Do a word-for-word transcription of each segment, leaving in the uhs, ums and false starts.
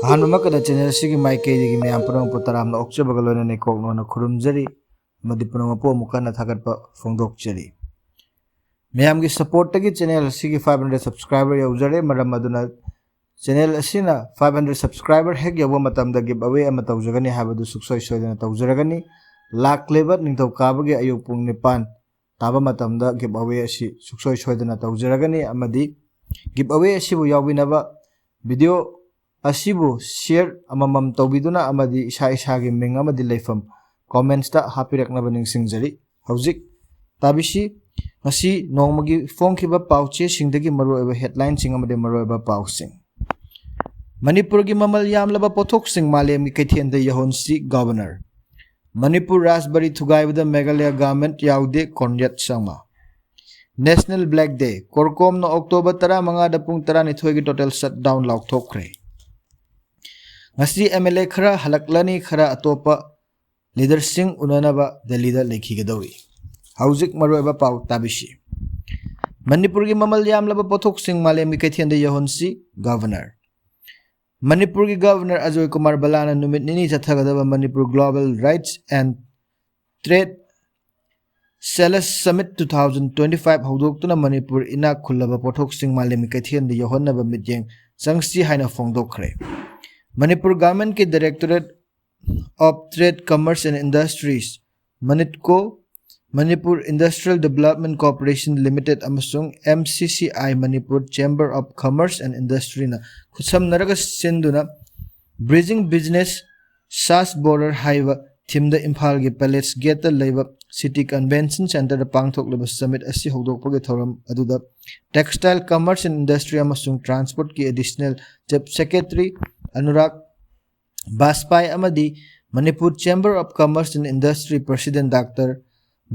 ꯑꯍꯥꯟꯕꯃꯛꯇꯗ channel ꯑꯁꯤꯒꯤ ꯃꯥꯏꯀꯩꯗꯒꯤ ꯃꯌꯥꯝ ꯄꯨꯝꯅꯃꯛꯄꯨ ꯇꯔꯥꯝꯅ ꯑꯣꯛꯆꯕꯒ ꯂꯣꯏꯅꯅ ꯏꯀꯣꯛ ꯅꯣꯟꯅ ꯈꯨꯔꯨꯝꯖꯔꯤ ꯑꯃꯗꯤ ꯄꯨꯝꯅꯃꯛꯄꯨ ꯑꯃꯨꯛ ꯍꯟꯅ ꯊꯥꯒꯠꯄ ꯐꯣꯡꯗꯣꯛꯆꯔꯤ꯫ ꯃꯌꯥꯝꯒꯤ supportꯇꯒꯤ channel ꯑꯁꯤꯒꯤ five hundred subscriber ꯌꯧꯖꯔꯦ꯫ ꯃꯔꯝ ꯑꯗꯨꯅ channel ꯑꯁꯤꯅ five hundred subscriber ꯍꯦꯛ ꯌꯧꯕ ꯃꯇꯝꯗ give away ꯑꯃ ꯇꯧꯖꯒꯅꯤ ꯍꯥꯏꯕꯗꯨ ꯁꯨꯡꯁꯣꯏ ꯁꯣꯏꯗꯅ ꯇꯧꯖꯔꯒꯅꯤ꯫ ꯂꯥꯛꯂꯤꯕ ꯅꯤꯡꯊꯧꯀꯥꯕꯒꯤ ꯑꯌꯨꯛ ꯄꯨꯡ ꯅꯤꯄꯥꯟ ꯇꯥꯕ ꯃꯇꯝꯗ give away ꯑꯁꯤ ꯁꯨꯡꯁꯣꯏ ꯁꯣꯏꯗꯅ ꯇꯧꯖꯔꯒꯅꯤ ꯑꯃꯗꯤ give away ꯑꯁꯤꯕꯨ ꯌꯥꯎꯕꯤꯅꯕ video ꯑꯁꯤꯕꯨ share ꯑꯃꯃꯝ ꯇꯧꯕꯤꯗꯨꯅ ꯑꯃꯗꯤ ꯏꯁꯥ ꯏꯁꯥꯒꯤ ꯃꯤꯡ ꯑꯃꯗꯤ ꯂꯩꯐꯝ commentsꯇ ꯍꯥꯞꯄꯤꯔꯛꯅꯕ ꯅꯤꯡꯁꯤꯡꯖꯔꯤ꯫ ꯍꯧꯖꯤꯛ ꯇꯥꯕꯤꯁꯤ ꯉꯁꯤ ꯅꯣꯡꯃꯒꯤ ꯐꯣꯡꯈꯤꯕ ꯄꯥꯎ ꯆꯦꯁꯤꯡꯗꯒꯤ ꯃꯔꯨꯑꯣꯏꯕ headlineꯁꯤꯡ ꯑꯃꯗꯤ ꯃꯔꯨꯑꯣꯏꯕ ꯄꯥꯎꯁꯤꯡ꯫ ꯃꯅꯤꯄꯨꯔꯒꯤ ꯃꯃꯜ ꯌꯥꯝꯂꯕ ꯄꯣꯠꯊꯣꯛꯁꯤꯡ ꯃꯥꯂꯦꯝꯒꯤ ꯀꯩꯊꯦꯜꯗ ꯌꯧꯍꯟꯁꯤ, Governor꯫ ꯃꯅꯤꯄꯨꯔ ꯔꯥꯖꯕꯥꯔꯤ ꯊꯨꯒꯥꯏꯕꯗ ꯃꯦꯘꯥꯂꯌꯥ government ꯌꯥꯎꯗꯦ, ꯀꯣꯟꯔꯦꯗ ꯁꯪꯃ꯫ National Black Day, ꯀꯣꯔꯀꯣꯝꯅ October ꯇꯔꯥꯃꯉꯥꯗ ꯄꯨꯡ ꯇꯔꯥꯅꯤꯊꯣꯏꯒꯤ total shutdown ꯂꯥꯎꯊꯣꯛꯈ꯭ꯔꯦ꯫ ꯉꯁꯤ MLA ꯈꯔ ꯍꯜꯂꯛꯂꯅꯤ, ꯈꯔ ꯑꯇꯣꯞꯄ leaderꯁꯤꯡ ꯎꯅꯅꯕ ꯗꯦꯜꯂꯤꯗ ꯂꯩꯈꯤꯒꯗꯧꯔꯤ꯫ ꯍꯧꯖꯤꯛ ꯃꯔꯨꯑꯣꯏꯕ ꯄꯥꯎ ꯇꯥꯕꯤꯁꯤ꯫ ꯃꯅꯤꯄꯨꯔꯒꯤ ꯃꯃꯜ ꯌꯥꯝꯂꯕ ꯄꯣꯠꯊꯣꯛꯁꯤꯡ ꯃꯥꯂꯦꯝꯒꯤ ꯀꯩꯊꯦꯜꯗ ꯌꯧꯍꯟꯁꯤ, Governor꯫ ꯃꯅꯤꯄꯨꯔꯒꯤ Governor ꯑꯖꯣꯏ ꯀꯨꯃꯥꯔ ꯕꯂꯥꯅ ꯅꯨꯃꯤꯠ ꯅꯤꯅꯤ ꯆꯠꯊꯒꯗꯕ Manipur Global Rights and Trade Sellers Summit two thousand twenty five ꯍꯧꯗꯣꯛꯇꯨꯅ Manipur ꯏꯅꯥꯛ ꯈꯨꯜꯂꯕ ꯄꯣꯠꯊꯣꯛꯁꯤꯡ ꯃꯥꯂꯦꯝꯒꯤ ꯀꯩꯊꯦꯜꯗ ꯌꯧꯍꯟꯅꯕ ꯃꯤꯠꯌꯦꯡ ꯆꯪꯁꯤ ꯍꯥꯏꯅ ꯐꯣꯡꯗꯣꯛꯈ꯭ꯔꯦ꯫ Manipur governmentꯀꯤ Directorate of Trade, Commerce and Industries, MANITCO, Manipur Industrial Development Corporation Limited ꯑꯃꯁꯨꯡ MCCI, Manipur Chamber of Commerce and Industryꯅ ꯈꯨꯠꯁꯝꯅꯔꯒ ꯁꯤꯟꯗꯨꯅ Bridging Business Search Border ꯍꯥꯏꯕ themeꯗ ꯏꯝꯐꯥꯜꯒꯤ Palace Gateꯇ ꯂꯩꯕ City Convention Centreꯗ ꯄꯥꯡꯊꯣꯛꯂꯤꯕ summit ꯑꯁꯤ ꯍꯧꯗꯣꯛꯄꯒꯤ ꯊꯧꯔꯝ ꯑꯗꯨꯗ Textile, Commerce and Industry ꯑꯃꯁꯨꯡ Transportꯀꯤ Additional Chief Secretary ꯑꯅꯨꯔꯥꯒ ꯕꯥꯖꯄꯥꯏ ꯑꯃꯗꯤ Manipur Chamber of Commerce and Industry President Doctor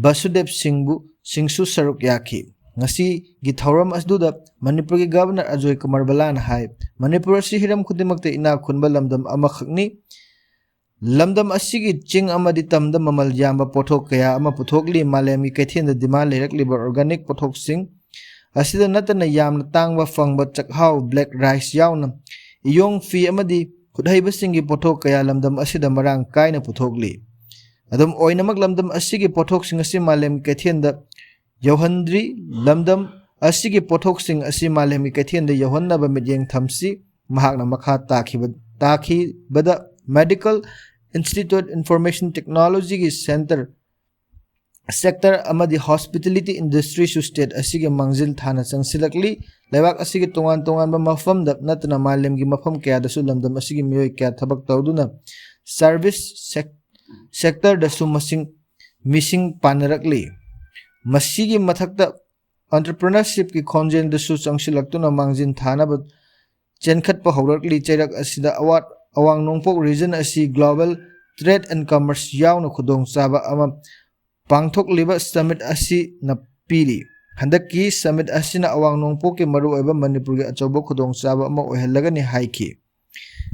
ꯕꯁꯨꯗꯦꯕ ꯁꯤꯡꯕꯨ ꯁꯤꯡꯁꯨ ꯁꯔꯨꯛ ꯌꯥꯈꯤ꯫ ꯉꯁꯤꯒꯤ ꯊꯧꯔꯝ ꯑꯗꯨꯗ ꯃꯅꯤꯄꯨꯔꯒꯤ Governor ꯑꯖꯣꯏ ꯀꯨꯃꯥꯔ ꯕꯂꯥꯅ ꯍꯥꯏ, ꯃꯅꯤꯄꯨꯔ ꯑꯁꯤ ꯍꯤꯔꯝ ꯈꯨꯗꯤꯡꯃꯛꯇ ꯏꯅꯥꯛ ꯈꯨꯟꯕ ꯂꯝꯗꯝ ꯑꯃꯈꯛꯅꯤ꯫ ꯂꯝꯗꯝ ꯑꯁꯤꯒꯤ ꯆꯤꯡ ꯑꯃꯗꯤ ꯇꯝꯗ ꯃꯃꯜ ꯌꯥꯝꯕ ꯄꯣꯠꯊꯣꯛ ꯀꯌꯥ ꯑꯃ ꯄꯨꯊꯣꯛꯂꯤ꯫ ꯃꯥꯂꯦꯝꯒꯤ ꯀꯩꯊꯦꯜꯗ demand ꯂꯩꯔꯛꯂꯤꯕ organic ꯄꯣꯠꯊꯣꯛꯁꯤꯡ ꯑꯁꯤꯗ ꯅꯠꯇꯅ ꯌꯥꯝꯅ ꯇꯥꯡꯕ ꯐꯪꯕ ꯆꯥꯛꯍꯥꯎ, black rice ꯌꯥꯎꯅ ꯏꯌꯣꯡ ꯐꯤ ꯑꯃꯗꯤ ꯈꯨꯠꯍꯩꯕꯁꯤꯡꯒꯤ ꯄꯣꯠꯊꯣꯛ ꯀꯌꯥ ꯂꯝꯗꯝ ꯑꯁꯤꯗ ꯃꯔꯥꯡ ꯀꯥꯏꯅ ꯄꯨꯊꯣꯛꯂꯤ꯫ ꯑꯗꯨꯝ ꯑꯣꯏꯅꯃꯛ, ꯂꯝꯗꯝ ꯑꯁꯤꯒꯤ ꯄꯣꯠꯊꯣꯛꯁꯤꯡ ꯑꯁꯤ ꯃꯥꯂꯦꯝꯒꯤ ꯀꯩꯊꯦꯜꯗ ꯌꯧꯍꯟꯗ꯭ꯔꯤ꯫ ꯂꯝꯗꯝ ꯑꯁꯤꯒꯤ ꯄꯣꯠꯊꯣꯛꯁꯤꯡ ꯑꯁꯤ ꯃꯥꯂꯦꯝꯒꯤ ꯀꯩꯊꯦꯜꯗ ꯌꯧꯍꯟꯅꯕ ꯃꯤꯠꯌꯦꯡ ꯊꯝꯁꯤ꯫ ꯃꯍꯥꯛꯅ ꯃꯈꯥ ꯇꯥꯈꯤꯕ-, ꯇꯥꯈꯤꯕꯗ, medical institute, information technology ꯒꯤ center, sector ꯑꯃꯗꯤ hospitality industry ꯁꯨ state ꯑꯁꯤꯒꯤ ꯃꯥꯡꯖꯤꯜ ꯊꯥꯅ ꯆꯪꯁꯤꯜꯂꯛꯂꯤ꯫ ꯂꯩꯕꯥꯛ ꯑꯁꯤꯒꯤ ꯇꯣꯉꯥꯟ ꯇꯣꯉꯥꯟꯕ ꯃꯐꯝꯗ ꯅꯠꯇꯅ ꯃꯥꯂꯦꯝꯒꯤ ꯃꯐꯝ ꯀꯌꯥꯗꯁꯨ ꯂꯝꯗꯝ ꯑꯁꯤꯒꯤ ꯃꯤꯑꯣꯏ ꯀꯌꯥ ꯊꯕꯛ ꯇꯧꯗꯨꯅ service sec-, sector ꯗꯁꯨ ꯃꯁꯤꯡ, ꯃꯤꯁꯤꯡ ꯄꯥꯟꯅꯔꯛꯂꯤ꯫ ꯃꯁꯤꯒꯤ ꯃꯊꯛꯇ entrepreneurship ꯀꯤ ꯈꯣꯡꯖꯦꯜꯗꯁꯨ ꯆꯪꯁꯤꯜꯂꯛꯇꯨꯅ ꯃꯥꯡꯖꯤꯜ ꯊꯥꯅꯕ ꯆꯦꯟꯈꯠꯄ ꯍꯧꯔꯛꯂꯤ꯫ ꯆꯩꯔꯛ ꯑꯁꯤꯗ ꯑꯋꯥꯠ-, ꯑꯋꯥꯡ ꯅꯣꯡꯄꯣꯛ region ꯑꯁꯤ global trade and commerce ꯌꯥꯎꯅ ꯈꯨꯗꯣꯡꯆꯥꯕ ꯑꯃ ꯄꯥꯡꯊꯣꯛꯂꯤꯕ summit ꯑꯁꯤꯅ ꯄꯤꯔꯤ꯫ ꯍꯟꯗꯛꯀꯤ summit ꯑꯁꯤꯅ ꯑꯋꯥꯡ ꯅꯣꯡꯄꯣꯛꯀꯤ ꯃꯔꯨꯑꯣꯏꯕ ꯃꯅꯤꯄꯨꯔꯒꯤ ꯑꯆꯧꯕ ꯈꯨꯗꯣꯡꯆꯥꯕ ꯑꯃ ꯑꯣꯏꯍꯜꯂꯒꯅꯤ ꯍꯥꯏꯈꯤ꯫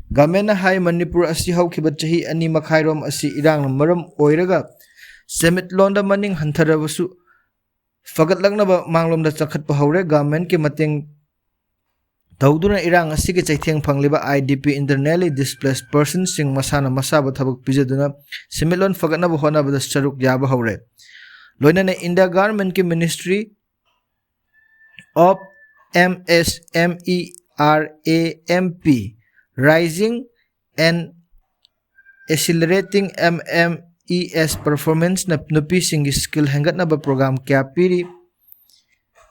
ꯒꯃꯦꯟꯅ ꯍꯥꯏ, ꯃꯅꯤꯄꯨꯔ ꯑꯁꯤ ꯍꯧꯈꯤꯕ ꯆꯍꯤ ꯑꯅꯤ ꯃꯈꯥꯏꯔꯣꯝ ꯑꯁꯤ ꯏꯔꯥꯡꯅ ꯃꯔꯝ ꯑꯣꯏꯔꯒ ꯁꯦꯟꯃꯤꯠꯂꯣꯟꯗ ꯃꯅꯤꯡ ꯍꯟꯊꯔꯕꯁꯨ ꯐꯒꯠꯂꯛꯅꯕ ꯃꯥꯡꯂꯣꯝꯗ ꯆꯈꯠꯄ ꯍꯧꯔꯦ꯫ ꯒꯃꯦꯟꯀꯤ ꯃꯇꯦꯡ ꯇꯧꯗꯨꯅ ꯏꯔꯥꯡ ꯑꯁꯤꯒꯤ ꯆꯩꯊꯦꯡ ꯐꯪꯂꯤꯕ IDP, internally displaced person ꯁꯤꯡ ꯃꯁꯥꯅ ꯃꯁꯥꯕꯨ ꯊꯕꯛ ꯄꯤꯖꯗꯨꯅ ꯁꯦꯟꯃꯤꯠꯂꯣꯟ ꯐꯒꯠꯅꯕ ꯍꯣꯠꯅꯕꯗ ꯁꯔꯨꯛ ꯌꯥꯕ ꯍꯧꯔꯦ꯫ ꯂꯣꯏꯅꯅ ꯏꯟꯗꯤꯌꯥ ꯒꯚꯔꯟꯃꯦꯟꯠꯀꯤ Ministry of MSMERAMP, Raising and Accelerating MMES Performance ꯅ ꯅꯨꯄꯤꯁꯤꯡꯒꯤ skill ꯍꯦꯟꯒꯠꯅꯕ program ꯀꯌꯥ ꯄꯤꯔꯤ꯫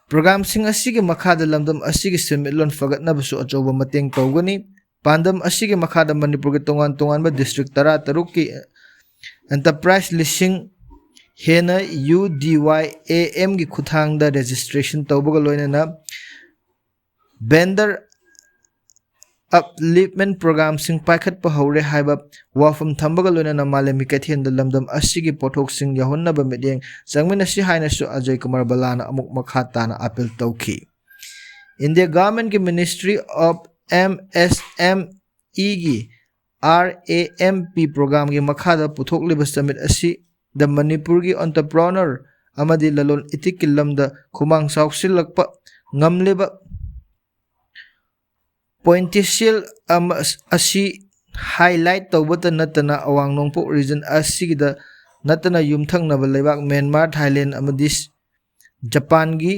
Program ꯁꯤꯡ ꯑꯁꯤꯒꯤ ꯃꯈꯥꯗ ꯂꯝꯗꯝ ꯑꯁꯤꯒꯤ ꯁꯦꯟꯃꯤꯠꯂꯣꯟ ꯐꯒꯠꯅꯕꯁꯨ ꯑꯆꯧꯕ ꯃꯇꯦꯡ ꯇꯧꯒꯅꯤ꯫ ꯄꯥꯟꯗꯝ ꯑꯁꯤꯒꯤ ꯃꯈꯥꯗ ꯃꯅꯤꯄꯨꯔꯒꯤ ꯇꯣꯉꯥꯟ ꯇꯣꯉꯥꯟꯕ district ꯇꯔꯥ ꯇꯔꯨꯛꯀꯤ enterprise ꯂꯤꯁꯤꯡ ꯍꯦꯟꯅ UDYAM ꯒꯤ ꯈꯨꯠꯊꯥꯡꯗ registration ꯇꯧꯕꯒ ꯂꯣꯏꯅꯅ vendor upliftment program ꯁꯤꯡ ꯄꯥꯏꯈꯠꯄ ꯍꯧꯔꯦ ꯍꯥꯏꯕ ꯋꯥꯐꯝ ꯊꯝꯕꯒ ꯂꯣꯏꯅꯅ ꯃꯥꯂꯦꯝꯒꯤ ꯀꯩꯊꯦꯜꯗ ꯂꯝꯗꯝ ꯑꯁꯤꯒꯤ ꯄꯣꯠꯊꯣꯛꯁꯤꯡ ꯌꯧꯍꯟꯅꯕ ꯃꯤꯠꯌꯦꯡ ꯆꯪꯃꯤꯟꯅꯁꯤ ꯍꯥꯏꯅꯁꯨ ꯑꯖꯌ ꯀꯨꯃꯥꯔ ꯕꯂꯥꯅ ꯑꯃꯨꯛ ꯃꯈꯥ ꯇꯥꯅ appeal ꯇꯧꯈꯤ꯫ ꯏꯟꯗꯤꯌꯥ ꯒꯚꯔꯟꯃꯦꯟꯠꯀꯤ Ministry of MSME ꯒꯤ RAM P program ꯒꯤ ꯃꯈꯥꯗ ꯄꯨꯊꯣꯛꯂꯤꯕ summit ꯑꯁꯤꯗ ꯃꯅꯤꯄꯨꯔꯒꯤ entrepreneur ꯑꯃꯗꯤ ꯂꯂꯣꯟ ꯏꯇꯤꯛꯀꯤ ꯂꯝꯗ ꯈꯨꯃꯥꯡ ꯆꯥꯎꯁꯤꯜꯂꯛꯄ ꯉꯝꯂꯤꯕ ꯄꯣꯇꯦꯟꯁꯤꯌꯦꯜ ꯑꯃ ꯑꯁꯤ ꯍꯥꯏꯂꯥꯏꯠ ꯇꯧꯕꯇ ꯅꯠꯇꯅ ꯑꯋꯥꯡ ꯅꯣꯡꯄꯣꯛ ꯔꯤꯖꯟ ꯑꯁꯤꯒꯤꯗ ꯅꯠꯇꯅ ꯌꯨꯝꯊꯪꯅꯕ ꯂꯩꯕꯥꯛ ꯃ꯭ꯌꯥꯟꯃꯥꯔ, ꯊꯥꯏꯂꯦꯟ ꯑꯃꯗꯤ ꯖꯄꯥꯟꯒꯤ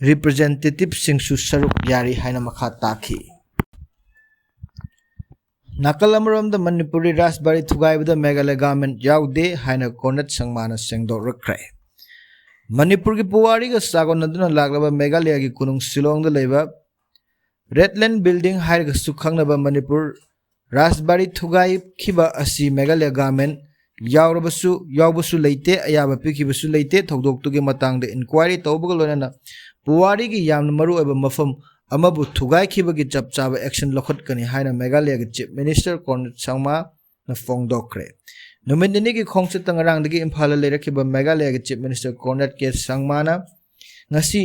ꯔꯤꯄ꯭ꯔꯖꯦꯟꯇꯦꯇꯤꯚꯁꯤꯡꯁꯨ ꯁꯔꯨꯛ ꯌꯥꯔꯤ ꯍꯥꯏꯅ ꯃꯈꯥ ꯇꯥꯈꯤ꯫ ꯅꯥꯀꯜ ꯑꯃꯔꯣꯝꯗ ꯃꯅꯤꯄꯨꯔꯤ ꯔꯥꯖꯕꯥꯔꯤ ꯊꯨꯒꯥꯏꯕꯗ ꯃꯦꯘꯥꯂꯌ ꯒꯚꯔꯟꯃꯦꯟꯠ ꯌꯥꯎꯗꯦ ꯍꯥꯏꯅ ꯀꯣꯔꯅꯦꯠ ꯁꯪꯃꯥꯅ ꯁꯦꯡꯗꯣꯛꯂꯛꯈ꯭ꯔꯦ꯫ ꯃꯅꯤꯄꯨꯔꯒꯤ ꯄꯨꯋꯥꯔꯤꯒ ꯆꯥꯒꯣꯟꯅꯗꯨꯅ ꯂꯥꯛꯂꯕ ꯃꯦꯘꯥꯂꯌꯒꯤ ꯀꯣꯅꯨꯡ ꯁꯤꯂꯣꯡꯗ ꯂꯩꯕ ꯔꯦꯗꯂꯦꯟ ꯕꯤꯜꯗꯤꯡ ꯍꯥꯏꯔꯒꯁꯨ ꯈꯪꯅꯕ ꯃꯅꯤꯄꯨꯔ ꯔꯥꯖꯕꯥꯔꯤ ꯊꯨꯒꯥꯏꯈꯤꯕ ꯑꯁꯤ ꯃꯦꯘꯥꯂꯌ ꯒꯚꯔꯟꯃꯦꯟꯠ ꯌꯥꯎꯔꯕꯁꯨ, ꯌꯥꯎꯕꯁꯨ ꯂꯩꯇꯦ, ꯑꯌꯥꯕ ꯄꯤꯈꯤꯕꯁꯨ ꯂꯩꯇꯦ꯫ ꯊꯧꯗꯣꯛꯇꯨꯒꯤ ꯃꯇꯥꯡꯗ ꯏꯟꯀ꯭ꯋꯥꯏꯔꯤ ꯇꯧꯕꯒ ꯂꯣꯏꯅꯅ ꯄꯨꯋꯥꯔꯤꯒꯤ ꯌꯥꯝꯅ ꯃꯔꯨꯑꯣꯏꯕ ꯃꯐꯝ ꯑꯃꯕꯨ ꯊꯨꯒꯥꯏꯈꯤꯕꯒꯤ ꯆꯞ ꯆꯥꯕ ꯑꯦꯛꯁꯟ ꯂꯧꯈꯠꯀꯅꯤ ꯍꯥꯏꯅ ꯃꯦꯘꯥꯂꯌꯒꯤ ꯆꯤꯐ ꯃꯤꯅꯤꯁꯇꯔ ꯀꯣꯟꯔꯥꯗ ꯁꯪꯃꯥꯅ ꯐꯣꯡꯗꯣꯛꯈ꯭ꯔꯦ꯫ ꯅꯨꯃꯤꯠ ꯅꯤꯅꯤꯒꯤ ꯈꯣꯡꯆꯠꯇ ꯉꯔꯥꯡꯗꯒꯤ ꯏꯝꯐꯥꯜꯗ ꯂꯩꯔꯛꯈꯤꯕ ꯃꯦꯘꯥꯂꯌꯒꯤ ꯆꯤꯐ ꯃꯤꯅꯤꯁꯇꯔ ꯀꯣꯟꯔꯥꯗ ꯀꯦ ꯁꯪꯃꯥꯅ ꯉꯁꯤ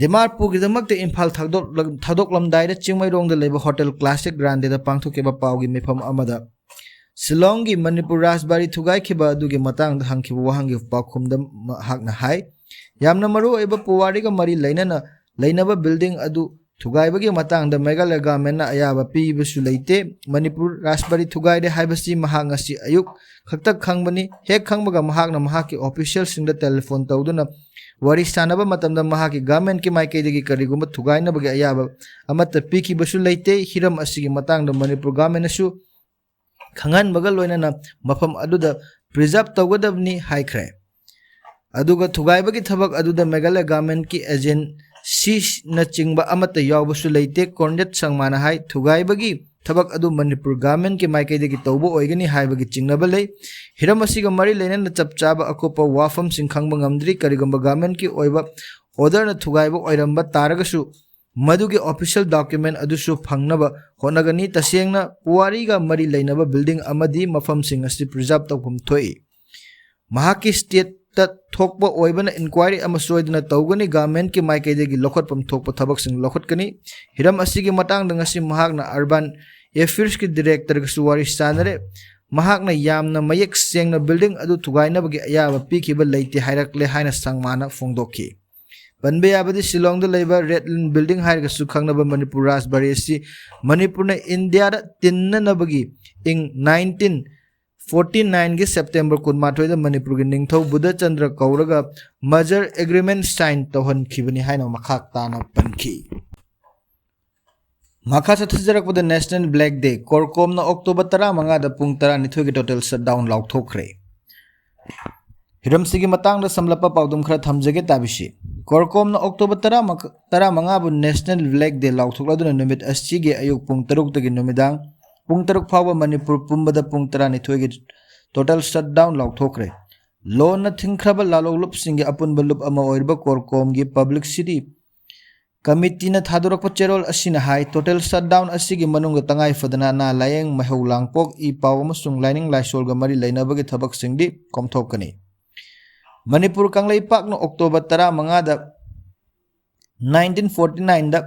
ꯗꯤꯃꯥꯄꯨꯔꯒꯤꯗꯃꯛꯇ ꯏꯝꯐꯥꯜ ꯊꯥꯗꯣꯛꯂ-, ꯊꯥꯗꯣꯛꯂꯝꯗꯥꯏꯗ ꯆꯤꯡꯃꯩꯔꯣꯡꯗ ꯂꯩꯕ ꯍꯣꯇꯦꯜ ꯀ꯭ꯂꯥꯁꯤꯛ ꯒ꯭ꯔꯥꯟꯗꯦꯗ ꯄꯥꯡꯊꯣꯛꯈꯤꯕ ꯄꯥꯎꯒꯤ ꯃꯤꯐꯝ ꯑꯃꯗ ꯁꯤꯂꯣꯡꯒꯤ ꯃꯅꯤꯄꯨꯔ ꯔꯥꯖꯕꯥꯔꯤ ꯊꯨꯒꯥꯏꯈꯤꯕ ꯑꯗꯨꯒꯤ ꯃꯇꯥꯡꯗ ꯍꯪꯈꯤꯕ ꯋꯥꯍꯪꯒꯤ ꯄꯥꯎꯈꯨꯝꯗ ꯃꯍꯥꯛꯅ ꯍꯥꯏ, ꯌꯥꯝꯅ ꯃꯔꯨꯑꯣꯏꯕ ꯄꯨꯋꯥꯔꯤꯒ ꯃꯔꯤ ꯂꯩꯅꯅ ꯂꯩꯅꯕ ꯕꯤꯜꯗꯤꯡ ꯑꯗꯨ ꯊꯨꯒꯥꯏꯕꯒꯤ ꯃꯇꯥꯡꯗ ꯃꯦꯘꯥꯂꯌ ꯒꯚꯔꯟꯃꯦꯟꯠꯅ ꯑꯌꯥꯕ ꯄꯤꯕꯁꯨ ꯂꯩꯇꯦ꯫ ꯃꯅꯤꯄꯨꯔ ꯔꯥꯖꯕꯥꯔꯤ ꯊꯨꯒꯥꯏꯔꯦ ꯍꯥꯏꯕꯁꯤ ꯃꯍꯥꯛ ꯉꯁꯤ ꯑꯌꯨꯛ ꯈꯛꯇ ꯈꯪꯕꯅꯤ꯫ ꯍꯦꯛ ꯈꯪꯕꯒ ꯃꯍꯥꯛꯅ ꯃꯍꯥꯛꯀꯤ ꯑꯣꯐꯤꯁꯤꯌꯦꯜꯁꯤꯡꯗ ꯇꯦꯂꯤꯐꯣꯟ ꯇꯧꯗꯨꯅ ꯋꯥꯔꯤ ꯁꯥꯟꯅꯕ ꯃꯇꯝꯗ ꯃꯍꯥꯛꯀꯤ ꯒꯚꯔꯟꯃꯦꯟꯠꯀꯤ ꯃꯥꯏꯀꯩꯗꯒꯤ ꯀꯔꯤꯒꯨꯝꯕ ꯊꯨꯒꯥꯏꯅꯕꯒꯤ ꯑꯌꯥꯕ ꯑꯃꯠꯇ ꯄꯤꯈꯤꯕꯁꯨ ꯂꯩꯇꯦ꯫ ꯍꯤꯔꯝ ꯑꯁꯤꯒꯤ ꯃꯇꯥꯡꯗ ꯃꯅꯤꯄꯨꯔ ꯒꯚꯔꯟꯃꯦꯟꯠꯅꯁꯨ ꯈꯪꯍꯟꯕꯒ ꯂꯣꯏꯅꯅ ꯃꯐꯝ ꯑꯗꯨꯗ ꯄ꯭ꯔꯤꯖꯥꯔꯚ ꯇꯧꯒꯗꯕꯅꯤ ꯍꯥꯏꯈ꯭ꯔꯦ꯫ ꯑꯗꯨꯒ ꯊꯨꯒꯥꯏꯕꯒꯤ ꯊꯕꯛ ꯑꯗꯨꯗ ꯃꯦꯘꯥꯂꯌ ꯒꯚꯔꯟꯃꯦꯟꯠꯀꯤ ꯑꯦꯖꯦꯟꯁꯤꯅꯆꯤꯡꯕ ꯑꯃꯠꯇ ꯌꯥꯎꯕꯁꯨ ꯂꯩꯇꯦ꯫ ꯀꯣꯟꯔꯥꯗ ꯁꯪꯃꯥꯅ ꯍꯥꯏ, ꯊꯨꯒꯥꯏꯕꯒꯤ ꯊꯕꯛ ꯑꯗꯨ ꯃꯅꯤꯄꯨꯔ ꯒꯚꯔꯟꯃꯦꯟꯠꯀꯤ ꯃꯥꯏꯀꯩꯗꯒꯤ ꯇꯧꯕ ꯑꯣꯏꯒꯅꯤ ꯍꯥꯏꯕꯒꯤ ꯆꯤꯡꯅꯕ ꯂꯩ꯫ ꯍꯤꯔꯝ ꯑꯁꯤꯒ ꯃꯔꯤ ꯂꯩꯅꯅ ꯆꯞ ꯆꯥꯕ ꯑꯀꯨꯞꯄ ꯋꯥꯐꯝꯁꯤꯡ ꯈꯪꯕ ꯉꯝꯗ꯭ꯔꯤ꯫ ꯀꯔꯤꯒꯨꯝꯕ ꯒꯚꯔꯟꯃꯦꯟꯠꯀꯤ ꯑꯣꯏꯕ ꯑꯣꯔꯗꯔꯅ ꯊꯨꯒꯥꯏꯕ ꯑꯣꯏꯔꯝꯕ ꯇꯥꯔꯒꯁꯨ ꯃꯗꯨꯒꯤ ꯑꯣꯐꯤꯁꯤꯌꯦꯜ ꯗꯣꯀ꯭ꯌꯨꯃꯦꯟꯠ ꯑꯗꯨꯁꯨ ꯐꯪꯅꯕ ꯍꯣꯠꯅꯒꯅꯤ꯫ ꯇꯁꯦꯡꯅ ꯄꯨꯋꯥꯔꯤꯒ ꯃꯔꯤ ꯂꯩꯅꯕ ꯕꯤꯜꯗꯤꯡ ꯑꯃꯗꯤ ꯃꯐꯝꯁꯤꯡ ꯑꯁꯤ ꯄ꯭ꯔꯤꯖꯥꯔꯚ ꯇꯧꯐꯝ ꯊꯣꯛꯏ꯫ ꯃꯍꯥꯛꯀꯤ ꯁ꯭ꯇꯦꯠꯇ ꯊꯣꯛꯄ ꯑꯣꯏꯕꯅ ꯏꯟꯀ꯭ꯋꯥꯏꯔꯤ ꯑꯃ ꯁꯣꯏꯗꯅ ꯇꯧꯒꯅꯤ꯫ ꯒꯚꯔꯟꯃꯦꯟꯠꯀꯤ ꯃꯥꯏꯀꯩꯗꯒꯤ ꯂꯧꯈꯠꯐꯝ ꯊꯣꯛꯄ ꯊꯕꯛꯁꯤꯡ ꯂꯧꯈꯠꯀꯅꯤ꯫ ꯍꯤꯔꯝ ꯑꯁꯤꯒꯤ ꯃꯇꯥꯡꯗ ꯉꯁꯤ ꯃꯍꯥꯛꯅ ꯑꯔꯕꯥꯟ ꯑꯦꯐꯤꯌꯔꯁꯀꯤ ꯗꯤꯔꯦꯛꯇꯔꯒꯁꯨ ꯋꯥꯔꯤ ꯁꯥꯟꯅꯔꯦ꯫ ꯃꯍꯥꯛꯅ ꯌꯥꯝꯅ ꯃꯌꯦꯛ ꯁꯦꯡꯅ building ꯑꯗꯨ ꯊꯨꯒꯥꯏꯅꯕꯒꯤ ꯑꯌꯥꯕ ꯄꯤꯈꯤꯕ ꯂꯩꯇꯦ ꯍꯥꯏꯔꯛꯂꯦ ꯍꯥꯏꯅ ꯁꯪꯃꯥꯅ ꯐꯣꯡꯗꯣꯛꯈꯤ꯫ ꯄꯟꯕ ꯌꯥꯕꯗꯤ ꯁꯤꯂꯣꯡꯗ ꯂꯩꯕ Red Lane Building ꯍꯥꯏꯔꯒꯁꯨ ꯈꯪꯅꯕ ꯃꯅꯤꯄꯨꯔ ꯔꯥꯖꯕꯥꯔꯤ ꯑꯁꯤ ꯃꯅꯤꯄꯨꯔꯅ ꯏꯟꯗꯤꯌꯥꯗ ꯇꯤꯟꯅꯅꯕꯒꯤ ꯏꯪ nineteen forty nineꯒꯤ September ꯀꯨꯟꯃꯥꯊꯣꯏꯗ ꯃꯅꯤꯄꯨꯔꯒꯤ ꯅꯤꯡꯊꯧ ꯕꯨꯙꯆꯟꯗ꯭ꯔ ꯀꯧꯔꯒ merger agreement sign ꯇꯧꯍꯟꯈꯤꯕꯅꯤ ꯍꯥꯏꯅ ꯃꯈꯥ ꯇꯥꯅ ꯄꯟꯈꯤ꯫ ꯃꯈꯥ ꯆꯠꯊꯖꯔꯛꯄꯗ National Flag Day, ꯀꯣꯔꯀꯣꯝꯅ October ꯇꯔꯥꯃꯉꯥꯗ ꯄꯨꯡ ꯇꯔꯥꯅꯤꯊꯣꯏꯒꯤ total shutdown ꯂꯥꯎꯊꯣꯛꯈ꯭ꯔꯦ꯫ ꯍꯤꯔꯝꯁꯤꯒꯤ ꯃꯇꯥꯡꯗ ꯁꯝꯂꯞꯄ ꯄꯥꯎꯗꯝ ꯈꯔ ꯊꯝꯖꯒꯦ ꯇꯥꯕꯤꯁꯤ꯫ ꯀꯣꯔꯀꯣꯝꯅ October ꯇꯔꯥꯃꯉꯥꯕꯨ National Flag Day ꯂꯥꯎꯊꯣꯛꯂꯗꯨꯅ ꯅꯨꯃꯤꯠ ꯑꯁꯤꯒꯤ ꯑꯌꯨꯛ ꯄꯨꯡ ꯇꯔꯨꯛꯇꯒꯤ ꯅꯨꯃꯤꯗꯥꯡ ꯄꯨꯡ ꯇꯔꯨꯛ ꯐꯥꯎꯕ ꯃꯅꯤꯄꯨꯔ ꯄꯨꯝꯕꯗ ꯄꯨꯡ ꯇꯔꯥꯅꯤꯊꯣꯏꯒꯤ total shutdown ꯂꯥꯎꯊꯣꯛꯈ꯭ꯔꯦ꯫ ꯂꯣꯟꯅ ꯊꯤꯡꯈ꯭ꯔꯕ ꯂꯥꯂꯣꯡꯂꯨꯞꯁꯤꯡꯒꯤ ꯑꯄꯨꯟꯕ ꯂꯨꯞ ꯑꯃ ꯑꯣꯏꯔꯤꯕ ꯀꯣꯔꯀꯣꯝꯒꯤ Publicity Committeeꯅ ꯊꯥꯗꯣꯔꯛꯄ ꯆꯦꯔꯣꯜ ꯑꯁꯤꯅ ꯍꯥꯏ, total shutdown ꯑꯁꯤꯒꯤ ꯃꯅꯨꯡꯗ ꯇꯉꯥꯏ ꯐꯗꯅ ꯑꯅꯥ ꯂꯥꯌꯦꯡ, ꯃꯩꯍꯧ ꯂꯥꯡꯄꯣꯛ, ꯏ ꯄꯥꯎ ꯑꯃꯁꯨꯡ ꯂꯥꯏꯅꯤꯡ ꯂꯥꯏꯁꯣꯜꯒ ꯃꯔꯤ ꯂꯩꯅꯕꯒꯤ ꯊꯕꯛꯁꯤꯡꯗꯤ ꯀꯣꯝꯊꯣꯛꯀꯅꯤ꯫ ꯃꯅꯤꯄꯨꯔ ꯀꯪꯂꯩꯄꯥꯛꯅ October ꯇꯔꯥꯃꯉꯥꯗ nineteen forty nineꯗ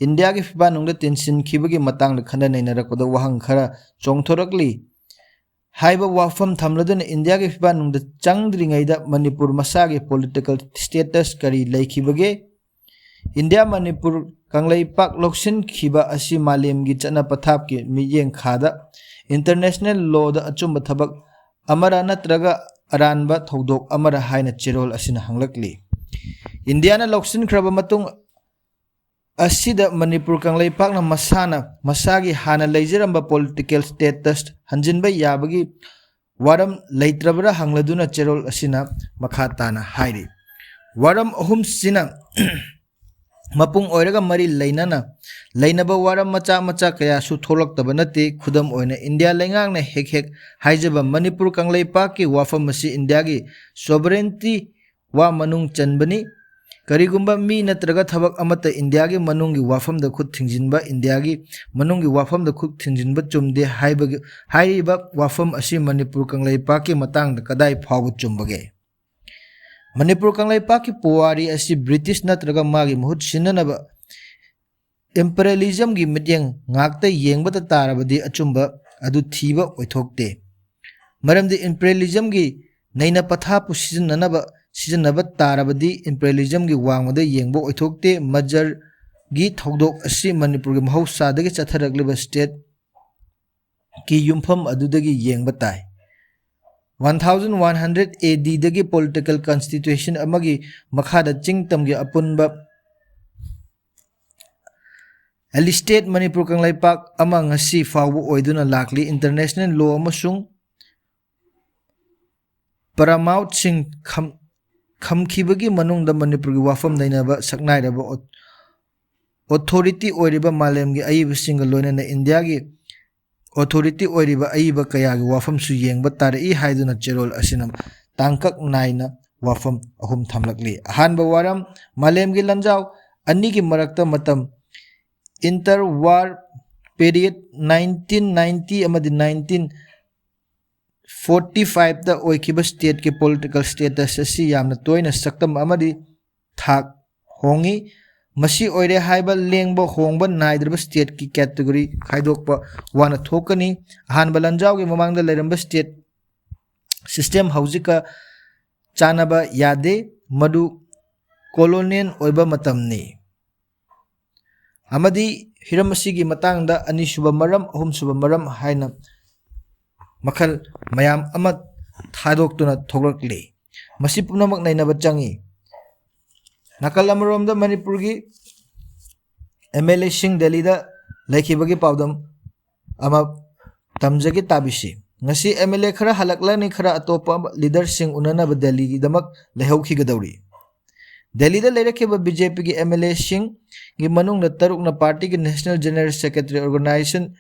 ꯏꯟꯗꯤꯌꯥꯒꯤ ꯐꯤꯕꯥꯟꯅꯨꯡꯗ ꯇꯤꯟꯁꯤꯟꯈꯤꯕꯒꯤ ꯃꯇꯥꯡꯗ ꯈꯟꯅ ꯅꯩꯅꯔꯛꯄꯗ ꯋꯥꯍꯪ ꯈꯔ ꯆꯣꯡꯊꯣꯔꯛꯂꯤ꯫ ꯍꯥꯏꯕ ꯋꯥꯐꯝ ꯊꯝꯂꯗꯨꯅ ꯏꯟꯗꯤꯌꯥꯒꯤ ꯐꯤꯕꯥꯟꯅꯨꯡꯗ ꯆꯪꯗ꯭ꯔꯤꯉꯩꯗ ꯃꯅꯤꯄꯨꯔ ꯃꯁꯥꯒꯤ political status ꯀꯔꯤ ꯂꯩꯈꯤꯕꯒꯦ? ꯏꯟꯗꯤꯌꯥ ꯃꯅꯤꯄꯨꯔ ꯀꯪꯂꯩꯄꯥꯛ ꯂꯧꯁꯤꯟꯈꯤꯕ ꯑꯁꯤ ꯃꯥꯂꯦꯝꯒꯤ ꯆꯠꯅ ꯄꯊꯥꯞꯀꯤ ꯃꯤꯠꯌꯦꯡ ꯈꯥꯗ international lawꯗ ꯑꯆꯨꯝꯕ ꯊꯕꯛ ꯑꯃꯔ ꯅꯠꯇ꯭ꯔꯒ ꯑꯔꯥꯟꯕ ꯊꯧꯗꯣꯛ ꯑꯃꯔ ꯍꯥꯏꯅ ꯆꯦꯔꯣꯜ ꯑꯁꯤꯅ ꯍꯪꯂꯛꯂꯤ꯫ ꯏꯟꯗꯤꯌꯥꯅ ꯂꯧꯁꯤꯟꯈ꯭ꯔꯕ ꯃꯇꯨꯡ ꯑꯁꯤꯗ ꯃꯅꯤꯄꯨꯔ ꯀꯪꯂꯩꯄꯥꯛꯅ ꯃꯁꯥꯅ ꯃꯁꯥꯒꯤ ꯍꯥꯟꯅ ꯂꯩꯖꯔꯝꯕ political status ꯍꯟꯖꯤꯟꯕ ꯌꯥꯕꯒꯤ ꯋꯥꯔꯝ ꯂꯩꯇ꯭ꯔꯕ꯭ꯔꯥ ꯍꯪꯂꯗꯨꯅ ꯆꯦꯔꯣꯜ ꯑꯁꯤꯅ ꯃꯈꯥ ꯇꯥꯅ ꯍꯥꯏꯔꯤ꯫ ꯋꯥꯔꯝ ꯑꯍꯨꯝꯁꯤꯅ ꯃꯄꯨꯡ ꯑꯣꯏꯔꯒ ꯃꯔꯤ ꯂꯩꯅꯅ ꯂꯩꯅꯕ ꯋꯥꯔꯝ ꯃꯆꯥ ꯃꯆꯥ ꯀꯌꯥꯁꯨ ꯊꯣꯛꯂꯛꯇꯕ ꯅꯠꯇꯦ꯫ ꯈꯨꯗꯝ ꯑꯣꯏꯅ, ꯏꯟꯗꯤꯌꯥ ꯂꯩꯉꯥꯛꯅ ꯍꯦꯛ ꯍꯦꯛ ꯍꯥꯏꯖꯕ ꯃꯅꯤꯄꯨꯔ ꯀꯪꯂꯩꯄꯥꯛꯀꯤ ꯋꯥꯐꯝ ꯑꯁꯤ ꯏꯟꯗꯤꯌꯥꯒꯤ sovereignty ꯋꯥ ꯃꯅꯨꯡ ꯆꯟꯕꯅꯤ꯫ ꯀꯔꯤꯒꯨꯝꯕ ꯃꯤ ꯅꯠꯇ꯭ꯔꯒ ꯊꯕꯛ ꯑꯃꯠꯇ ꯏꯟꯗꯤꯌꯥꯒꯤ ꯃꯅꯨꯡꯒꯤ ꯋꯥꯐꯝꯗ ꯈꯨꯠ ꯊꯤꯡꯖꯤꯟꯕ, ꯏꯟꯗꯤꯌꯥꯒꯤ ꯃꯅꯨꯡꯒꯤ ꯋꯥꯐꯝꯗ ꯈꯨꯠ ꯊꯤꯡꯖꯤꯟꯕ ꯆꯨꯝꯗꯦ ꯍꯥꯏꯕꯒꯤ, ꯍꯥꯏꯔꯤꯕ ꯋꯥꯐꯝ ꯑꯁꯤ ꯃꯅꯤꯄꯨꯔ ꯀꯪꯂꯩꯄꯥꯛꯀꯤ ꯃꯇꯥꯡꯗ ꯀꯗꯥꯏ ꯐꯥꯎꯕ ꯆꯨꯝꯕꯒꯦ? ꯃꯅꯤꯄꯨꯔ ꯀꯪꯂꯩꯄꯥꯛꯀꯤ ꯄꯨꯋꯥꯔꯤ ꯑꯁꯤ British ꯅꯠꯇ꯭ꯔꯒ ꯃꯥꯒꯤ ꯃꯍꯨꯠ ꯁꯤꯟꯅꯅꯕ imperialismꯒꯤ ꯃꯤꯠꯌꯦꯡ ꯉꯥꯛꯇ ꯌꯦꯡꯕꯗ ꯇꯥꯔꯕꯗꯤ ꯑꯆꯨꯝꯕ ꯑꯗꯨ ꯊꯤꯕ ꯑꯣꯏꯊꯣꯛꯇꯦ꯫ ꯃꯔꯝꯗꯤ imperialismꯒꯤ ꯅꯩꯅ ꯄꯊꯥꯞꯄꯨ ꯁꯤꯖꯤꯟꯅꯅꯕ, ꯁꯤꯖꯤꯟꯅꯕ ꯇꯥꯔꯕꯗꯤ imperialismꯒꯤ ꯋꯥꯡꯃꯗ ꯌꯦꯡꯕ ꯑꯣꯏꯊꯣꯛꯇꯦ꯫ ꯃꯖꯔꯒꯤ ꯊꯧꯗꯣꯛ ꯑꯁꯤ ꯃꯅꯤꯄꯨꯔꯒꯤ ꯃꯍꯧꯁꯥꯗꯒꯤ ꯆꯠꯊꯔꯛꯂꯤꯕ stateꯀꯤ ꯌꯨꯝꯐꯝ ꯑꯗꯨꯗꯒꯤ ꯌꯦꯡꯕ ꯇꯥꯏ꯫ One thousand one hundred ADꯗꯒꯤ political constitution ꯑꯃꯒꯤ ꯃꯈꯥꯗ ꯆꯤꯡ ꯇꯝꯒꯤ ꯑꯄꯨꯟꯕ alistate ꯃꯅꯤꯄꯨꯔ ꯀꯪꯂꯩꯄꯥꯛ ꯑꯃ ꯉꯁꯤ ꯐꯥꯎꯕ ꯑꯣꯏꯗꯨꯅ ꯂꯥꯛꯂꯤ꯫ International law ꯑꯃꯁꯨꯡ ꯄꯔꯥꯃꯥꯎꯠꯁꯤꯡ ꯈꯝ-, ꯈꯝꯈꯤꯕꯒꯤ ꯃꯅꯨꯡꯗ ꯃꯅꯤꯄꯨꯔꯒꯤ ꯋꯥꯐꯝ ꯅꯩꯅꯕ ꯁꯛꯅꯥꯏꯔꯕ ꯑꯣ-, authority ꯑꯣꯏꯔꯤꯕ ꯃꯥꯂꯦꯝꯒꯤ ꯑꯏꯕꯁꯤꯡꯒ ꯂꯣꯏꯅꯅ ꯏꯟꯗꯤꯌꯥꯒꯤ authority ꯑꯣꯏꯔꯤꯕ ꯑꯏꯕ ꯀꯌꯥꯒꯤ ꯋꯥꯐꯝꯁꯨ ꯌꯦꯡꯕ ꯇꯥꯔꯛꯏ ꯍꯥꯏꯗꯨꯅ ꯆꯦꯔꯣꯜ ꯑꯁꯤꯅ ꯇꯥꯡꯀꯛ ꯅꯥꯏꯅ ꯋꯥꯐꯝ ꯑꯍꯨꯝ ꯊꯝꯂꯛꯂꯤ꯫ ꯑꯍꯥꯟꯕ ꯋꯥꯔꯝ, ꯃꯥꯂꯦꯝꯒꯤ ꯂꯥꯟꯖꯥꯎ ꯑꯅꯤꯒꯤ ꯃꯔꯛꯇ ꯃꯇꯝ, inter war period, nineteen ninety ꯑꯃꯗꯤ nineteen forty fiveꯇ ꯑꯣꯏꯈꯤꯕ stateꯀꯤ political status ꯑꯁꯤ ꯌꯥꯝꯅ ꯇꯣꯏꯅ ꯁꯛꯇꯝ ꯑꯃꯗꯤ ꯊꯥꯛ ꯍꯣꯡꯉꯤ꯫ ꯃꯁꯤ ꯑꯣꯏꯔꯦ ꯍꯥꯏꯕ ꯂꯦꯡꯕ ꯍꯣꯡꯕ ꯅꯥꯏꯗ꯭ꯔꯕ stateꯀꯤ category ꯈꯥꯏꯗꯣꯛꯄ ꯋꯥꯅ ꯊꯣꯛꯀꯅꯤ꯫ ꯑꯍꯥꯟꯕ ꯂꯥꯟꯖꯥꯎꯒꯤ ꯃꯃꯥꯡꯗ ꯂꯩꯔꯝꯕ state system ꯍꯧꯖꯤꯛꯀ ꯆꯥꯟꯅꯕ ꯌꯥꯗꯦ꯫ ꯃꯗꯨ colonial ꯑꯣꯏꯕ ꯃꯇꯝꯅꯤ꯫ ꯑꯃꯗꯤ ꯍꯤꯔꯝ ꯑꯁꯤꯒꯤ ꯃꯇꯥꯡꯗ ꯑꯅꯤꯁꯨꯕ ꯃꯔꯝ, ꯑꯍꯨꯝꯁꯨꯕ ꯃꯔꯝ ꯍꯥꯏꯅ ꯃꯈꯜ ꯃꯌꯥꯝ ꯑꯃ ꯊꯥꯗꯣꯛꯇꯨꯅ ꯊꯣꯛꯂꯛꯂꯤ꯫ ꯃꯁꯤ ꯄꯨꯝꯅꯃꯛ ꯅꯩꯅꯕ ꯆꯪꯏ꯫ ꯅꯥꯀꯜ ꯑꯃꯔꯣꯝꯗ ꯃꯅꯤꯄꯨꯔꯒꯤ MLAꯁꯤꯡ ꯗꯦꯜꯂꯤꯗ ꯂꯩꯈꯤꯕꯒꯤ ꯄꯥꯎꯗꯝ ꯑꯃ ꯇꯝꯖꯒꯦ, ꯇꯥꯕꯤꯁꯤ꯫ ꯉꯁꯤ MLA ꯈꯔ ꯍꯜꯂꯛꯂꯅꯤ, ꯈꯔ ꯑꯇꯣꯞꯄ leaderꯁꯤꯡ ꯎꯅꯅꯕ ꯗꯦꯜꯂꯤꯒꯤꯗꯃꯛ ꯂꯩꯍꯧꯈꯤꯒꯗꯧꯔꯤ꯫ ꯗꯦꯜꯂꯤꯗ ꯂꯩꯔꯛꯈꯤꯕ BJPꯒꯤ MLAꯁꯤꯡꯒꯤ ꯃꯅꯨꯡꯗ ꯇꯔꯨꯛꯅ partyꯒꯤ National General Secretary Organization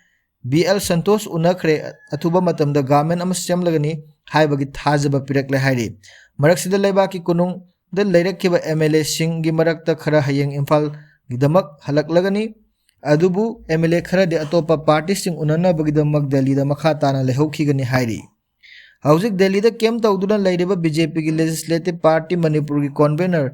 B L Santosh ꯎꯅꯈ꯭ꯔꯦ꯫ ꯑꯊꯨꯕ ꯃꯇꯝꯗ government ꯑꯃ ꯁꯦꯝꯂꯒꯅꯤ ꯍꯥꯏꯕꯒꯤ ꯊꯥꯖꯕ ꯄꯤꯔꯛꯂꯦ ꯍꯥꯏꯔꯤ꯫ ꯃꯔꯛꯁꯤꯗ ꯂꯩꯕꯥꯛꯀꯤ ꯀꯣꯅꯨꯡꯗ ꯂꯩꯔꯛꯈꯤꯕ MLAꯁꯤꯡꯒꯤ ꯃꯔꯛꯇ ꯈꯔ ꯍꯌꯦꯡ ꯏꯝꯐꯥꯜꯒꯤꯗꯃꯛ ꯍꯜꯂꯛꯂꯒꯅꯤ꯫ ꯑꯗꯨꯕꯨ MLA ꯈꯔꯗꯤ ꯑꯇꯣꯞꯄ partyꯁꯤꯡ ꯎꯅꯅꯕꯒꯤꯗꯃꯛ ꯗꯦꯜꯂꯤꯗ ꯃꯈꯥ ꯇꯥꯅ ꯂꯩꯍꯧꯈꯤꯒꯅꯤ ꯍꯥꯏꯔꯤ꯫ ꯍꯧꯖꯤꯛ ꯗꯦꯜꯂꯤꯗ camp ꯇꯧꯗꯨꯅ ꯂꯩꯔꯤꯕ BJPꯒꯤ Legislative Party ꯃꯅꯤꯄꯨꯔꯒꯤ convener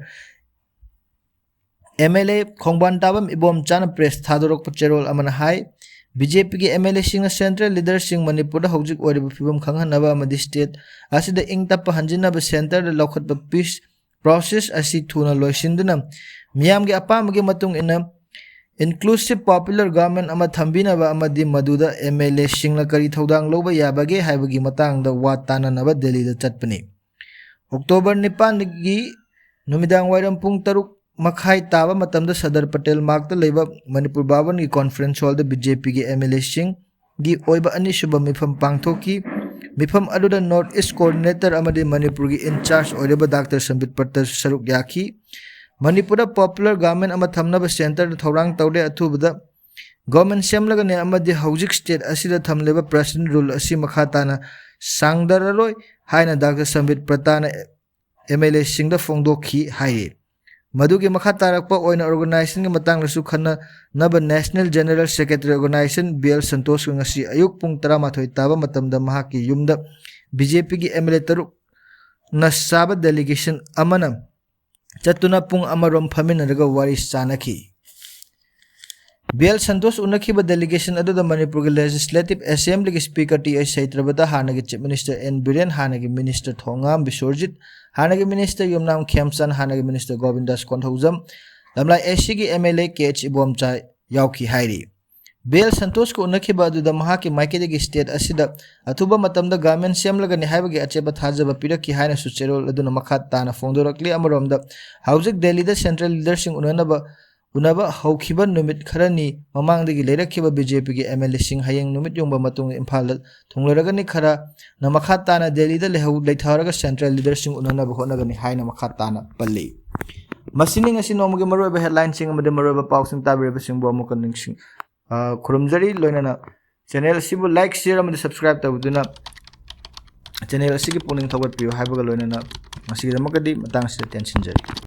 MLA ꯈꯣꯡꯕꯥꯟ ꯇꯥꯕꯝ ꯏꯕꯣꯝꯆꯥꯅ press ꯊꯥꯗꯣꯔꯛꯄ ꯆꯦꯔꯣꯜ ꯑꯃꯅ ꯍꯥꯏ, ꯕꯤ ꯖꯦ ꯄꯤꯒꯤ ꯑꯦꯝ ꯑꯦꯜ ꯑꯦꯁꯤꯡꯅ ꯁꯦꯟꯇ꯭ꯔꯦꯜ ꯂꯤꯗꯔꯁꯤꯡ ꯃꯅꯤꯄꯨꯔꯗ ꯍꯧꯖꯤꯛ ꯑꯣꯏꯔꯤꯕ ꯐꯤꯕꯝ ꯈꯪꯍꯟꯅꯕ ꯑꯃꯗꯤ ꯁ꯭ꯇꯦꯠ ꯑꯁꯤꯗ ꯏꯪ ꯇꯞꯄ ꯍꯟꯖꯤꯟꯅꯕ ꯁꯦꯟꯇꯔꯗ ꯂꯧꯈꯠꯄ ꯄꯤꯁ ꯄ꯭ꯔꯣꯁꯦꯁ ꯑꯁꯤ ꯊꯨꯅ ꯂꯣꯏꯁꯤꯟꯗꯨꯅ ꯃꯤꯌꯥꯝꯒꯤ ꯑꯄꯥꯝꯕꯒꯤ ꯃꯇꯨꯡ ꯏꯟꯅ ꯏꯟꯀ꯭ꯂꯨꯁꯤꯞ ꯄꯣꯄꯨꯂꯔ ꯒꯚꯔꯟꯃꯦꯟꯠ ꯑꯃ ꯊꯝꯕꯤꯅꯕ ꯑꯃꯗꯤ ꯃꯗꯨꯗ ꯑꯦꯝ ꯑꯦꯜ ꯑꯦꯁꯤꯡꯅ ꯀꯔꯤ ꯊꯧꯗꯥꯡ ꯂꯧꯕ ꯌꯥꯕꯒꯦ ꯍꯥꯏꯕꯒꯤ ꯃꯇꯥꯡꯗ ꯋꯥ ꯇꯥꯅꯅꯕ ꯗꯦꯜꯂꯤꯗ ꯆꯠꯄꯅꯤ꯫ ꯑꯣꯛꯇꯣꯕꯔ ꯅꯤꯄꯥꯟꯒꯤ ꯅꯨꯃꯤꯗꯥꯡ ꯋꯥꯏꯔꯝ ꯄꯨꯡ ꯇꯔꯨꯛ ꯃꯈꯥꯏ ꯇꯥꯕ ꯃꯇꯝꯗ ꯁꯔꯗꯥꯔ ꯄꯇꯦꯜ ꯃꯥꯔꯛꯇ ꯂꯩꯕ ꯃꯅꯤꯄꯨꯔ ꯚꯥꯕꯟꯒꯤ ꯀꯣꯟꯐꯔꯦꯟꯁ ꯍꯣꯜꯗ ꯕꯤ ꯖꯦ ꯄꯤꯒꯤ ꯑꯦꯝ ꯑꯦꯜ ꯑꯦꯁꯤꯡꯒꯤ ꯑꯣꯏꯕ ꯑꯅꯤꯁꯨꯕ ꯃꯤꯐꯝ ꯄꯥꯡꯊꯣꯛꯈꯤ꯫ ꯃꯤꯐꯝ ꯑꯗꯨꯗ ꯅꯣꯔꯠ ꯏꯁ ꯀꯣꯑꯣꯔꯗꯤꯅꯦꯇꯔ ꯑꯃꯗꯤ ꯃꯅꯤꯄꯨꯔꯒꯤ ꯏꯟꯆꯥꯔꯖ ꯑꯣꯏꯔꯤꯕ ꯗꯥꯛꯇꯔ ꯁꯝꯕꯤꯠ ꯄꯇꯦꯜ ꯁꯔꯨꯛ ꯌꯥꯈꯤ꯫ ꯃꯅꯤꯄꯨꯔꯗ ꯄꯣꯄꯨꯂꯔ ꯒꯚꯔꯟꯃꯦꯟꯠ ꯑꯃ ꯊꯝꯅꯕ ꯁꯦꯟꯇꯔꯗ ꯊꯧꯔꯥꯡ ꯇꯧꯔꯦ꯫ ꯑꯊꯨꯕꯗ ꯒꯚꯔꯟꯃꯦꯟꯠ ꯁꯦꯝꯂꯒꯅꯤ ꯑꯃꯗꯤ ꯍꯧꯖꯤꯛ ꯁ꯭ꯇꯦꯠ ꯑꯁꯤꯗ ꯊꯝꯂꯤꯕ ꯄ꯭ꯔꯦꯁꯤꯗꯦꯟꯠ ꯔꯨꯜ ꯑꯁꯤ ꯃꯈꯥ ꯇꯥꯅ ꯁꯥꯡꯗꯔꯔꯣꯏ ꯍꯥꯏꯅ ꯗꯥꯛꯇꯔ ꯁꯝꯕꯤꯠ ꯄꯇꯦꯜꯅ ꯑꯦꯝ ꯑꯦꯜ ꯑꯦꯁꯤꯡꯗ ꯐꯣꯡꯗꯣꯛꯈꯤ ꯍꯥꯏꯔꯤ꯫ ꯃꯗꯨꯒꯤ ꯃꯈꯥ ꯇꯥꯔꯛꯄ ꯑꯣꯏꯅ ꯑꯣꯔꯒꯅꯥꯏꯖꯦꯁꯟꯒꯤ ꯃꯇꯥꯡꯗꯁꯨ ꯈꯟꯅꯅꯕ national general secretary organisation B L ꯁꯟꯇꯣꯁꯀ ꯉꯁꯤ ꯑꯌꯨꯛ ꯄꯨꯡ ꯇꯔꯥꯃꯥꯊꯣꯏ ꯇꯥꯕ ꯃꯇꯝꯗ ꯃꯍꯥꯛꯀꯤ ꯌꯨꯝꯗ ꯕꯤ ꯖꯦ ꯄꯤꯒꯤ ꯑꯦꯝ ꯑꯦꯜ ꯑꯦ ꯇꯔꯨꯛꯅ ꯆꯥꯕ ꯗꯦꯂꯤꯒꯦꯁꯟ ꯑꯃꯅ ꯆꯠꯇꯨꯅ ꯄꯨꯡ ꯑꯃꯔꯣꯝ ꯐꯝꯃꯤꯟꯅꯔꯒ ꯋꯥꯔꯤ ꯆꯥꯅꯈꯤ꯫ ꯕꯤ ꯑꯦꯜ ꯁꯟꯇꯣꯁ ꯎꯅꯈꯤꯕ ꯗꯦꯂꯤꯒꯦꯁꯟ ꯑꯗꯨꯗ ꯃꯅꯤꯄꯨꯔꯒꯤ ꯂꯦꯖꯤꯁꯂꯦꯇꯤꯚ ꯑꯦꯁꯦꯝꯕ꯭ꯂꯤꯒꯤ ꯁ꯭ꯄꯤꯀꯔ ꯇꯤ ꯑꯩꯆ ꯁꯩꯇ꯭ꯔꯕꯇ, ꯍꯥꯟꯅꯒꯤ ꯆꯤꯐ ꯃꯤꯅꯤꯁꯇꯔ ꯑꯦꯟ ꯕꯤꯔꯦꯟ, ꯍꯥꯟꯅꯒꯤ ꯃꯤꯅꯤꯁꯇꯔ ꯊꯣꯉꯥꯝ ꯕꯤꯁꯣꯔꯖꯤꯠ, ꯍꯥꯟꯅꯒꯤ ꯃꯤꯅꯤꯁꯇꯔ ꯌꯨꯝꯅꯥꯝ ꯈꯦꯝꯆꯥꯟ, ꯍꯥꯟꯅꯒꯤ ꯃꯤꯅꯤꯁꯇꯔ ꯒꯣꯕꯤꯟꯗꯥꯁ ꯀꯣꯟꯊꯧꯖꯝ, ꯂꯝꯂꯥꯏ ꯑꯦ ꯁꯤꯒꯤ M L A K H Ibomcha ꯌꯥꯎꯈꯤ ꯍꯥꯏꯔꯤ꯫ ꯕꯤ ꯑꯦꯜ ꯁꯟꯇꯣꯁꯀ ꯎꯅꯈꯤꯕ ꯑꯗꯨꯗ ꯃꯍꯥꯛꯀꯤ ꯃꯥꯏꯀꯩꯗꯒꯤ ꯁ꯭ꯇꯦꯠ ꯑꯁꯤꯗ ꯑꯊꯨꯕ ꯃꯇꯝꯗ ꯒꯚꯔꯟꯃꯦꯟꯠ ꯁꯦꯝꯂꯒꯅꯤ ꯍꯥꯏꯕꯒꯤ ꯑꯆꯦꯠꯄ ꯊꯥꯖꯕ ꯄꯤꯔꯛꯈꯤ ꯍꯥꯏꯅꯁꯨ ꯆꯦꯔꯣꯜ ꯑꯗꯨꯅ ꯃꯈꯥ ꯇꯥꯅ ꯐꯣꯡꯗꯣꯔꯛꯂꯤ꯫ ꯑꯃꯔꯣꯝꯗ ꯍꯧꯖꯤꯛ ꯗꯦꯜꯂꯤꯗ ꯁꯦꯟꯇ꯭ꯔꯦꯜ ꯂꯤꯗꯔꯁꯤꯡ ꯎꯅꯅꯕ ꯎꯅꯕ ꯍꯧꯈꯤꯕ ꯅꯨꯃꯤꯠ ꯈꯔꯅꯤ ꯃꯃꯥꯡꯗꯒꯤ ꯂꯩꯔꯛꯈꯤꯕ ꯕꯤ ꯖꯦ ꯄꯤꯒꯤ ꯑꯦꯝ ꯑꯦꯜ ꯑꯦꯁꯤꯡ ꯍꯌꯦꯡ ꯅꯨꯃꯤꯠ ꯌꯨꯡꯕ ꯃꯇꯨꯡꯗ ꯏꯝꯐꯥꯜꯗ ꯊꯨꯡꯂꯔꯒꯅꯤ꯫ ꯈꯔꯅ ꯃꯈꯥ ꯇꯥꯅ ꯗꯦꯜꯂꯤꯗ ꯂꯩꯍꯧ-, ꯂꯩꯊꯔꯒ ꯁꯦꯟꯇ꯭ꯔꯦꯜ ꯂꯤꯗꯔꯁꯤꯡ ꯎꯅꯅꯕ ꯍꯣꯠꯅꯒꯅꯤ ꯍꯥꯏꯅ ꯃꯈꯥ ꯇꯥꯅ ꯄꯜꯂꯤ꯫ ꯃꯁꯤꯅꯤ ꯉꯁꯤ ꯅꯣꯡꯃꯒꯤ ꯃꯔꯨꯑꯣꯏꯕ ꯍꯦꯗꯂꯥꯏꯟꯁꯤꯡ ꯑꯃꯗꯤ ꯃꯔꯨꯑꯣꯏꯕ ꯄꯥꯎꯁꯤꯡ꯫ ꯇꯥꯕꯤꯔꯤꯕꯁꯤꯡꯕꯨ ꯑꯃꯨꯛꯀ ꯅꯤꯡꯁꯤꯡ-, ꯑ, ꯈꯨꯔꯨꯝꯖꯔꯤ꯫ ꯂꯣꯏꯅꯅ ꯆꯦꯅꯦꯜ ꯑꯁꯤꯕꯨ ꯂꯥꯏꯛ, ꯁꯤꯌꯔ ꯑꯃꯗꯤ ꯁꯕꯁꯀ꯭ꯔꯥꯏꯕ ꯇꯧꯕꯤꯗꯨꯅ ꯆꯦꯅꯦꯜ ꯑꯁꯤꯒꯤ ꯄꯨꯛꯅꯤꯡ ꯊꯧꯒꯠꯄꯤꯌꯨ ꯍꯥꯏꯕꯒ ꯂꯣꯏꯅꯅ ꯉꯁꯤꯒꯤꯗꯃꯛꯇꯗꯤ ꯃꯇꯥꯡ ꯑꯁꯤꯗ ꯇꯦꯟꯁꯤꯟꯖꯔꯤ꯫